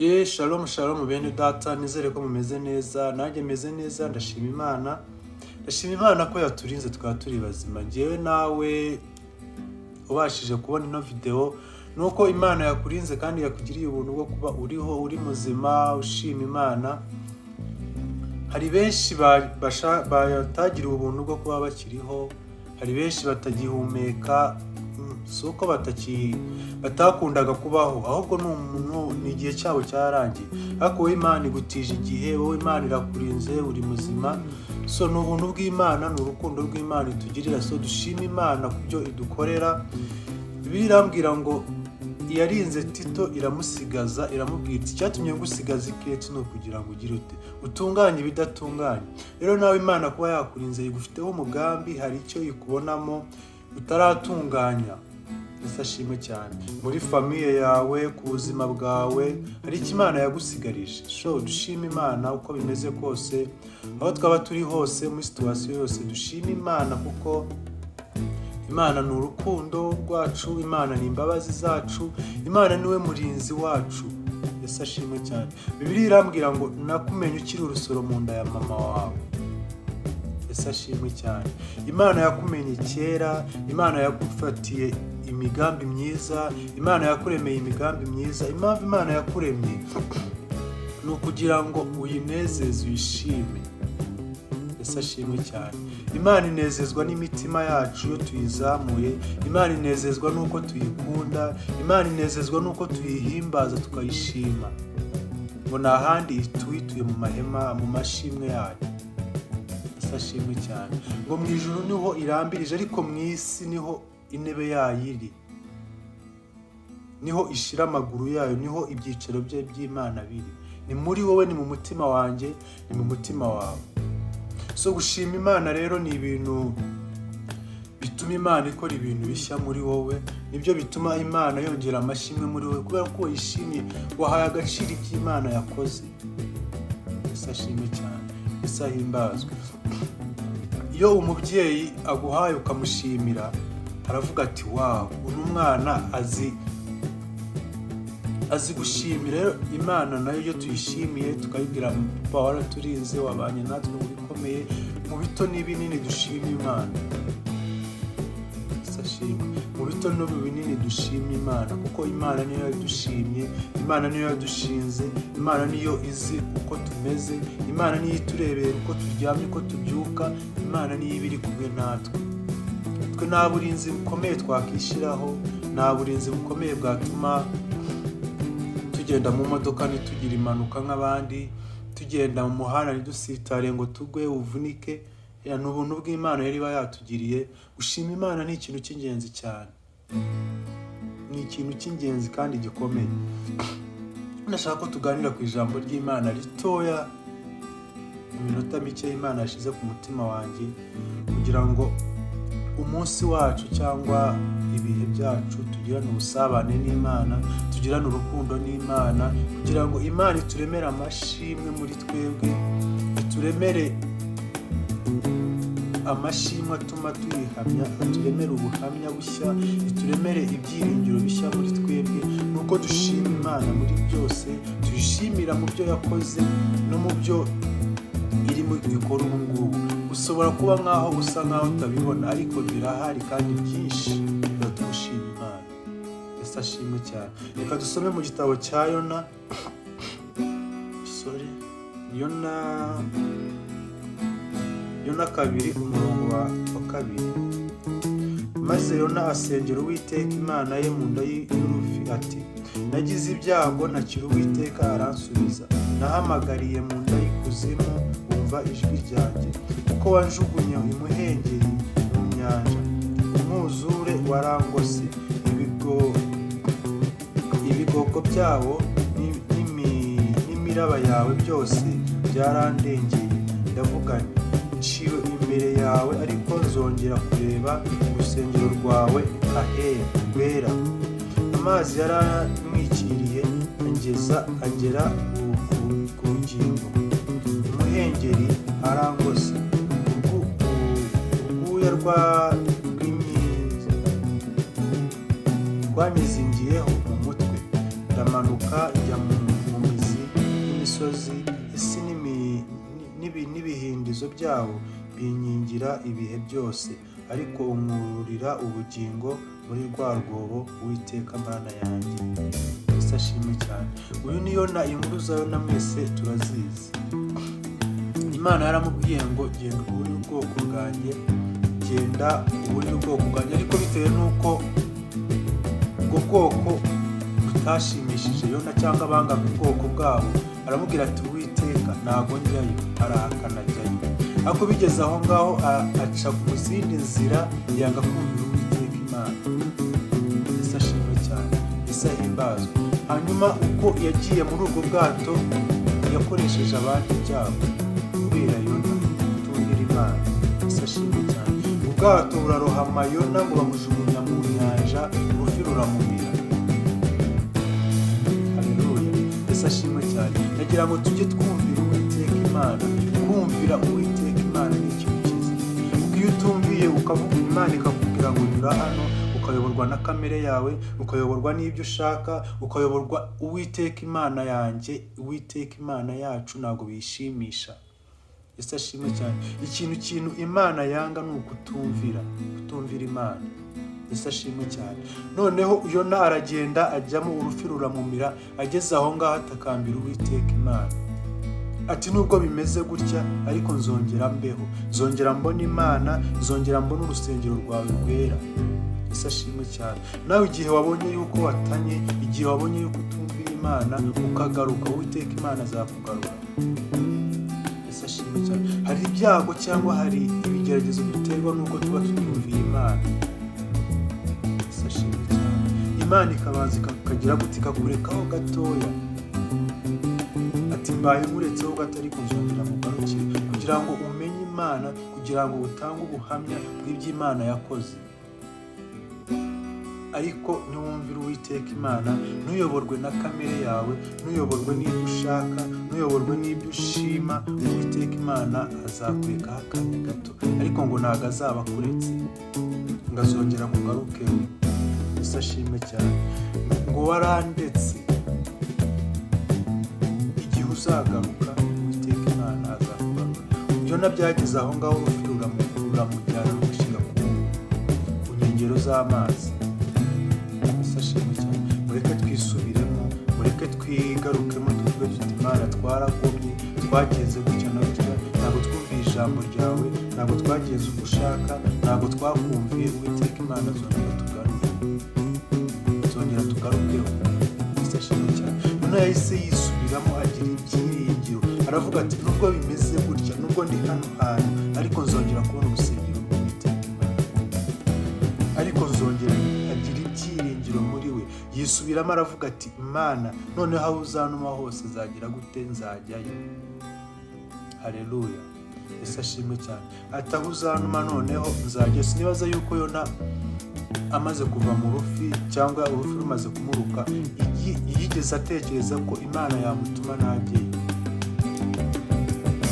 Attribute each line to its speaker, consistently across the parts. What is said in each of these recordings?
Speaker 1: Ye shalom shalom bene data, nizere ko mumeze neza. Nanjye meze neza, ndashima Imana. Ndashima Imana ko yaturinze tukaba turi bazima. Njyewe nawe ubashije kubona ino video, nuko Imana yakurinze kandi yakugiriye ubuntu bwo kuba uriho, uri muzima, ushima Imana. Hari benshi batagiriwe ubuntu bwo kuba bakiriho, hari benshi batagihumeka. Si uko batakundaga kubaho, ahubwo ni umuntu, ni igihe cyabo cyarangiye. Ariko wowe Imana igutije igihe, wowe Imana irakurinze, uri muzima. So ni ubuntu bw'Imana, ni urukundo rw'Imana itugirira. So dushima Imana ku byo idukorera. Bibiliya irambwira ngo yarinze Tito iramusigaza, iramubwira iti: "Icyatumye ngusigaza i Kireti ni ukugira ngo ugire ute? Utunganye ibidatunganye." Rero nawe Imana kuba yakurinze, igufiteho umugambi, hari icyo ikubonamo utaratunganya. Ese ashimwe cyane. Muri famille yawe, ku buzima bwawe, hari icyo Imana yagusigarije. So dushima Imana uko bimeze kose, aho twaba turi hose, muri situation yose, dushima Imana, kuko Imana ni urukundo rwacu, Imana ni imbabazi zacu, Imana niwe murinzi wacu. Ese ashimwe cyane. Bibiliya irambwira ngo: "Nakumenye ukiri urusoro mu nda ya mama wawe." Ese ashimwe cyane. Imana yakumenye kera, Imana yagufatiye imigambi myiza, Imana yakuremeye imigambi myiza. Impamvu Imana yakuremye ni ukugira ngo uyinezeze, uyishime. Ese ashimwe cyane. Imana inezezwa n'imitima yacu iyo tuyizamuye. Imana inezezwa n'uko tuyikunda. Imana inezezwa n'uko tuyihimbaza, tukayishima. Ngo nta handi ituye, ituye mu mahema, mu mashimwe yayo. Ese ashimwe cyane. Ngo mu ijuru niho irambirije, ariko mu isi niho intebe yayo iri, niho ishira amaguru yayo, niho ibyicaro bye by'Imana biri. Ni muri wowe, ni mu mutima wanjye, ni mu mutima wawe. So gushima Imana rero ni ibintu bituma Imana ikora ibintu bishya muri wowe, nibyo bituma Imana yongera amashimwe muri wowe, kubera ko wayishimiye, wahaye agaciro ibyo Imana yakoze. Ese ashimwe cyane, ese ahimbazwe. Iyo umubyeyi aguhaye ukamushimira, aravuga ati: "Wow, uno mwana azi gushimira." Rero Imana nayo, iyo tuyishimiye, tukayibwira: "Papa, waraturinze, wabanye natwe mu bikomeye, mu bito n'ibinini," dushima Imana. Yesu ashimwe. Mu bito no mu binini dushima Imana, kuko Imana niyo yadushimye, Imana niyo yadushinze, Imana niyo izi uko tumeze, Imana niyo iturebera uko turyamye, uko tubyuka. Imana niyo iba iri kumwe natwe. Twe nta burinzi bukomeye twakishyiraho, nta burinzi bukomeye bwatuma tugenda mu modoka ntitugire impanuka nk'abandi, tugenda mu muhanda ntidusitare ngo tugwe uvunike. Ya, ni ubuntu bw'Imana yari iba yatugiriye. Gushima Imana ni ikintu cy'ingenzi cyane, ni ikintu cy'ingenzi kandi gikomeye. Ndashaka ko tuganira ku ijambo ry'Imana ritoya mu minota mike Imana yashyize ku mutima wanjye, kugira ngo umunsi wacu cyangwa ibihe byacu tugirane ubusabane n'Imana, tugirane urukundo n'Imana, kugira ngo Imana ituremere amashimwe muri twebwe, ituremere amashimwe atuma tuyihamya, aturemere ubuhamya bushya, ituremere ibyiringiro bishya muri twebwe. Nuko dushima Imana muri byose, tuyishimira mu byo yakoze no mu byo irimo ikora ubu ngubu. Ushobora kuba nkaho usa nkaho utabibona, ariko birahari kandi byinshi biratuma ushima Imana. Ese ashimwe cyane. Reka dusome mu gitabo cya Yona, sorry, Yona, Yona 2, umurongo wa 2. Maze Yona asengera Uwiteka Imana ye mu nda y'urufi ati: "Nagize ibyago ntakira Uwiteka, aransubiza. Nahamagariye mu nda y'ikuzimu, wumva ijwi ryanjye. Kuko wanjugunye imuhengeri mu nyanja, umwuzure warangose. Ibigoko byawo n'imiraba yawe byose byarandengeye. Ndavuga nti: Nciwe imbere yawe, ariko nzongera kureba urusengero rwawe ahera rwera. Amazi yarantwikiriye angeza angera ku ngingo, umuhengeri arangose. Urwuya rwanyizingiyeho mu mutwe, ndamanuka njya mu Imisozi, isi n'ibihindizo byawo binkingira ibihe byose, ariko unkururira ubugingo muri rwa rwobo, Uwiteka Mana yanjye. Yesu ashimwe cyane. Uyu ni Yona. Inkuru za Yona mwese turazizi. Imana yaramubwiye ngo: "Genda uburire ubwoko bwanjye, genda uburire ubwoko bwanjye." Ariko bitewe n'uko ubwo bwoko butashimishije Yona cyangwa bangaga ubwoko bwabo, aramubwira ati: "Uwiteka, ntago njyayo." Arahakana, ajyayo. Ariko bigeze aho ngaho aca mu zindi nzira, yanga kumvira Uwiteka Imana. Yesu ashimwe cyane, Yesu ahimbazwe. Hanyuma uko yagiye muri ubwo bwato, yakoresheje abandi ibyago kubera Yona kutumvira Imana. Yesu ashimwe cyane. Ubwato burarohama, Yona ngo bamujugunya mu nyanja, urufi ruramumira. Haleluya, Yesu ashimwe cyane. Ndagira ngo tujye twumvira Uwiteka Imana. Kumvira Uwiteka Imana ni ikintu cyiza, kuko iyo utumviye ukavuga, Imana ikakubwira ngo nyura hano, ukayoborwa na kamere yawe, ukayoborwa n'ibyo ushaka, ukayoborwa, Uwiteka Imana yanjye, Uwiteka Imana yacu ntabwo biyishimisha. Yesu ashimwe cyane. Ikintu Imana yanga ni ukutumvira, kutumvira Imana. Yesu ashimwe cyane. Noneho Yona aragenda, ajyamo, urufi ruramumira. Ageze aho ngaho atakambira Uwiteka Imana ati: "Nubwo bimeze gutya, ariko nzongera mbeho, nzongera mbona Imana, nzongera mbona urusengero rwawe rwera." Yesu ashimwe cyane. Nawe igihe wabonye yuko watanye, igihe wabonye yuko utumvira Imana, ukagaruka, Uwiteka Imana azakugarura. Yesu ashimwe cyane. Hari ibyago cyangwa hari ibigeragezo duterwa n'uko tuba tutumviye Imana. Yesu ashimwe cyane. Imana ikabanza ikagira gute? Ikakurekaho gatoya, ati: "Mbaye nkuretseho gato, ariko nzongera mugarukire," kugira ngo umenye Imana, kugira ngo utange ubuhamya bw'iby'Imana yakoze. Ariko niwumvira Uwiteka Imana, ntuyoborwe na kamere yawe, ntuyoborwe n'ibyo ushaka, ntuyoborwe n'ibyo ushima, Uwiteka Imana azakurekaho akanya gato, ariko ngo ntabwo azaba akuretse, ngo azongera kugarukeho. Yesu ashimwe cyane. Ngo warandetse, igihe uzagaruka Uwiteka Imana azakugarura. Ibyo byageze aho ngaho, urufi ruramujyana, rumushyira ku nkengero z'amazi. Yesu ashimwe cyane. Mureke twisubiremo, mureke twigarukemo, tuvuge tuti: "Imana, twaragomye, twagenze gutya na gutya, ntabwo twumviye ijambo ryawe, ntabwo twagenze uko ushaka, ntabwo twakumviye." Uwiteka Imana azongera tugaruke, zongera tugarukeho. Yesu ashimwe cyane. Noneho yahise yisubiramo, agira ibyiringiro, aravuga ati: "Nubwo bimeze gutya, nubwo ndi hano hantu, ariko nzongera kubona urusengero rw'Uwiteka Imana, ariko nzongera." Agira ibyiringiro muri we, yisubiramo, aravuga ati: "Imana, noneho aho uzantuma hose nzagira gute? Nzajyayo." Haleluya, Yesu ashimwe cyane. Ati: "Aho uzantuma noneho nzajya." Sinibaza yuko Yona amaze kuva mu rufi cyangwa urufi rumaze kumuruka yigeze atekereza ko Imana yamutuma ntajyeyo.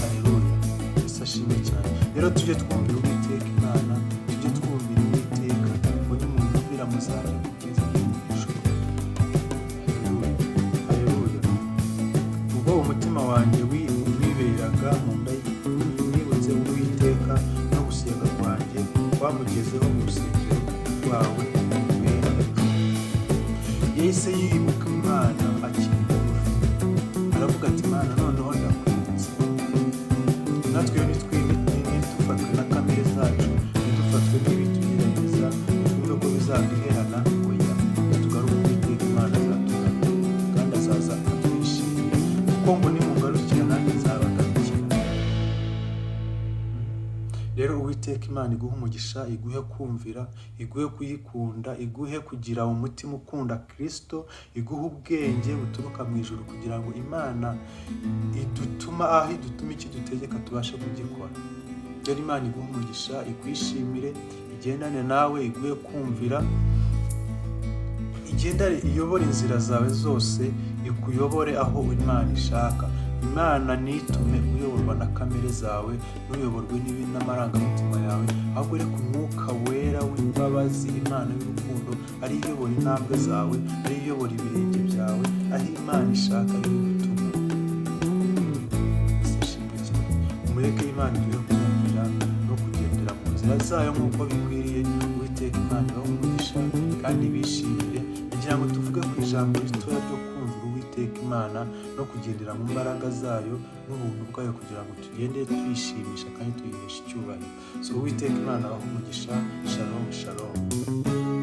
Speaker 1: Haleluya, Yesu ashimwe cyane. Rero tujye twumvira Uwiteka Imana, tujye twumvira Uwiteka, ngo nimumvira muzajya ku byiza byo mu ijuru. Haleluya, haleluya. Ubwo umutima wanjye wiberaga mu nda, nibutse Uwiteka, no gusenga kwanjye kwamugezeho mu rusengero rwawe rwera. Yahise yibuka Imana akiri bugufi, aravuga ati: "Imana, noneho ndakwibutse." Natwe iyo ntitufatwe na kamere zacu, ntidufatwe n'ibitugerageza, twumve ko bizaduherana. Oya, tugaruke Uwiteka Imana azatugarura kandi azaza atwishimiye, kuko ngo: "Nimungarukira nanjye nzabagarukira." Rero Uwiteka Imana iguhe umugisha, iguhe kumvira, iguhe kuyikunda, iguhe kugira umutima ukunda Kirisito, iguhe ubwenge buturuka mu ijuru, kugira ngo Imana idutuma, aho idutuma, icyo idutegeka tubashe kugikora. Rero Imana iguhe umugisha, ikwishimire, igendane nawe, iguhe kumvira, igendane, iyobore inzira zawe zose, ikuyobore aho Imana ishaka. Imana ntitume uyoborwa na kamere zawe, ntuyoborwe n'amarangamutima yawe, ahubwo reka Umwuka Wera w'imbabazi, Imana y'urukundo, ari iyobora intambwe zawe, ari iyobora ibirenge byawe, aho Imana ishaka ari gutuma. Imana iduhe kumvira no kugendera mu nzira zayo nk'uko bikwiriye. Uwiteka Imana ibahe umugisha kandi bishimire. Kugira ngo tuvuge ku ijambo ritoya ryo kumvira Uwiteka Imana no kugendera mu mbaraga zayo n'ubuntu bwayo, kugira ngo tugende tuyishimisha kandi tuyihesha icyubahiro. So, Uwiteka Imana abahe umugisha. Shalom, shalom.